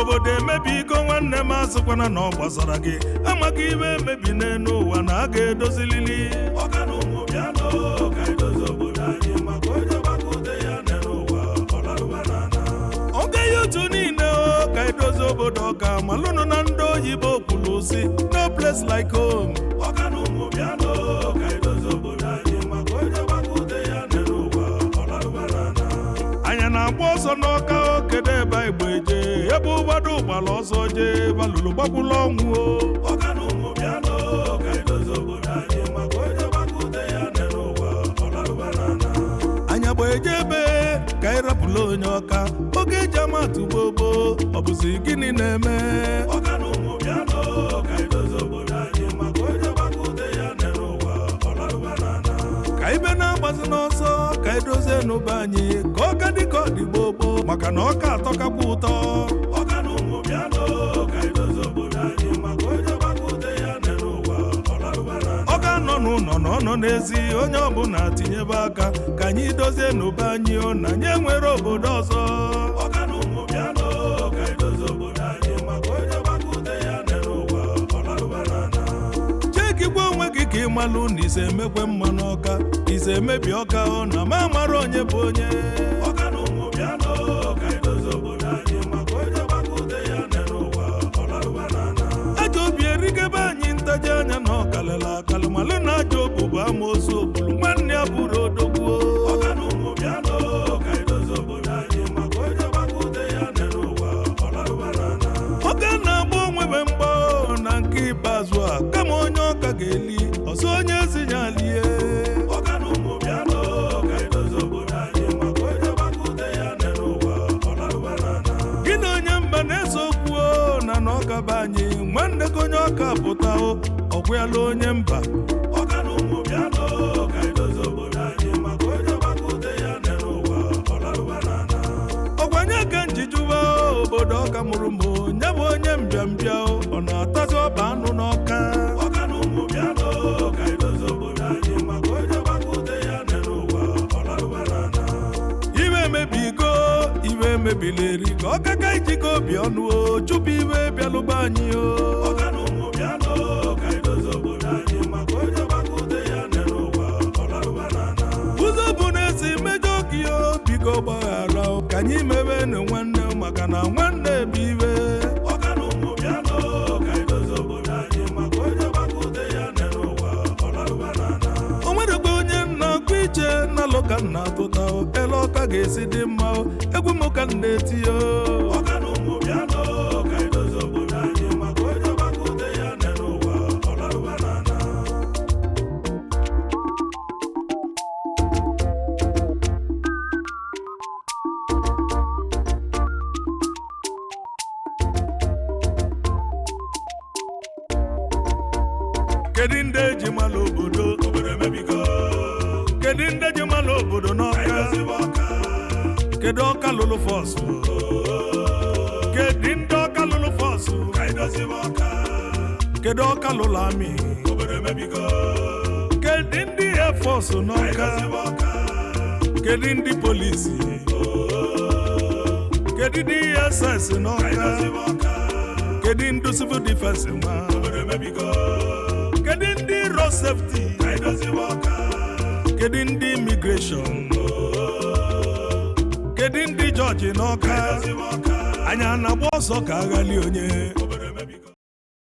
Obodo emebigo, nwanne m, asịkwana na ọ gbasara gị. Amaghị ibe emebi n'elu ụwa na a ga-edozilili. Ọka na ụmụ bịanụ ka anyị dozie obodo anyị, maka onye gbakọte ya n'ụwa ọlarụba n'ala. Ọga ya otu niile o, ka edozi obodo Ọka. Malụnụ na ndị oyibo kwuru sị, "No place like home." Ọka na ụmụ bịanụ ka anyị dozie obodo anyị, maka onye gbakọte ya n'ụwa ọlarụba n'ala. Anya na-agba ọsọ n'Ọka o, kedu ebe igbo eje, ebe ụgbado ụgbala ọsọ jee balụlụ gbagbula ọnwụ o? Ọka na ụmụ bịanụ ka anyị dozie obodo anyị, maka onye gbakọte ya n'ụwa ọlarụba n'ala. Anya gba eje ebe ka anyị rapụla onye Ọka oge eji amatụ gbogbo. Ọ bụzi gịnị na-eme? Ọka na ụmụ bịanụ ka anyị dozie obodo anyị, maka onye gbakọte ya n'ụwa ọlarụba n'ala. Ka ibe na-agbazi n'ọsọ, ka edozie n'ụba anyị, ka Ọka dị ka ọ dị gboo gboo, maka na Ọka atọkakwa ụtọ. Ọka na ụmụ bịanụ ka anyị dozie obodo anyị, maka onye gbakọte ya n'ụwa ọlarụba n'ala. Ọ ga-anọ n'ụlọ na ọ nọ n'ezi, onye ọbụla tinyebe aka ka anyị dozie n'ụba anyị o, na anyị enwere obodo ọzọ. Ọka na ụmụ bịanụ ka anyị dozie obodo anyị, maka onye gbakọte ya n'ụwa ọlarụba n'ala. Chekikwa onwe gị ka ị malụ na ise emekwe mma n'Ọka, ise emebi Ọka o, na ma mara onye bụ onye. Ọka na ụmụ bịanụ ka anyị dozie obodo anyị, maka onye gbakọte ya n'ụwa ọlarụba n'ala. Ajọ obi erigebe anyị, ntaji anya na ọkalịla akalị. Malụ na ajọ obu bụ amoosu ogbulu nwanne ya bụrụ odogwuo. Ọka na ụmụ bịanụ ka anyị dozie obodo anyị, maka onye gbakọte ya n'ụwa ọlarụba n'ala. Ọka na-agba onwebe mgba na nke ikpeazụ a, kama onye Ọka ga-eli ọzọ, onye ezinyalie. Ọka na ụmụ bịanụ ka anyị dozie obodo anyị, maka onye gbakọte ya n'ụwa ọlarụba n'ala. Gị na onye mba na-ese okwu o, na Ọka be anyị, nwanne gị onye Ọka pụta o, ọgwụyala onye mba. Ọka na ụmụ bịanụ ka anyị dozie obodo anyị, maka onye gbakọte ya n'ụwa ọlarụba n'ala. Ọgwanye ka njijuba obodo Ọka mụrụ mbụ nye bụ onye mbịambịa o, ọ na-atazi ọba anụ n'Ọka. Ọka na ụmụ bịanụ ka anyị dozie obodo anyị, maka onye gbakọte ya n'ụwa ọlarụba n'ala. Iwe emebigo, iwe emebila eri ka Ọka ka ijikọ obi ọnụ o, chụpụ iwe bịalụba anyị o. Ọka na ụmụ bịanụ ka anyị dozie obodo anyị, maka onye gbakọte ya n'ụwa ọlarụba n'ala. Ụzọ bụ na-esi mejọ gị o, biko gbaghara o, ka anyị mewe na nwanne, maka na nwanne bụ iwe. Ọka na ụmụ bịanụ ka anyị dozie obodo anyị, maka onye gbakọte ya n'ụwa ọlarụba n'ala. O nwerekwa onye nna akụ iche na alụ ka nna tụta o, ele Ọka ga-esi dị mma o, egwu m ka m na-eti o. Ọka na ụmụ bịanụ ka anyị dozie obodo anyị, maka onye gbakọte ya n'ụwa ọlarụba n'ala. Kedu ndị eji mara obodo? Obodo emebigo. Kedu ndị eji mara obodo Ka anyị n'Ọka? dozibe Ọka. Kedu Ọka lụlụ force? Kedu ndị Ọka lụlụ force? Ka anyị dozibe Ọka. Kedu Ọka lụlụ army? Obodo emebigo. Kedu ndị air force Ka anyị n'Ọka? dozibe Ọka. Kedu ndị polisi? Kedu ndị DSS Ka anyị n'Ọka? dozibe Ọka. Kedu ndị civil defense nwa? Obodo emebigo. Kedu ndị road safety? Ka anyị dozibe Ọka. Kedu ndị immigration? Kedu ndị jọji Ka n'Ọka? anyị dozibe Ọka. Anyị a na-agba ọsọ ka aghali onye?